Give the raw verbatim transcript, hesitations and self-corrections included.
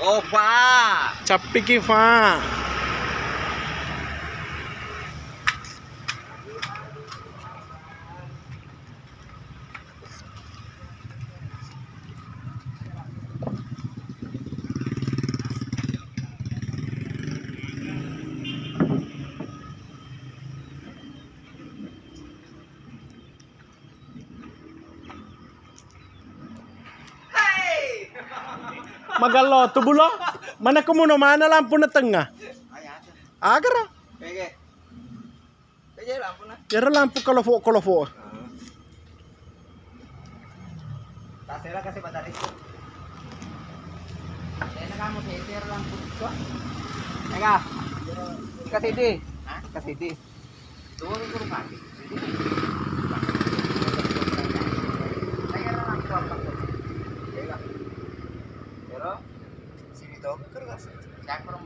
Opa. Cappiki fa. Magello tu bulo, mana kemuno mana lampu na tengah? Agara. Iyaro lampu kalofo-kalofo. Tasera kasih batari. Saya kamu saya lampu. Ega. Kasih di. Kasih di. Tuh, itu rumah. Saya lampu apa tuh? Ega. Pero sini tuh kertas. Saya kurang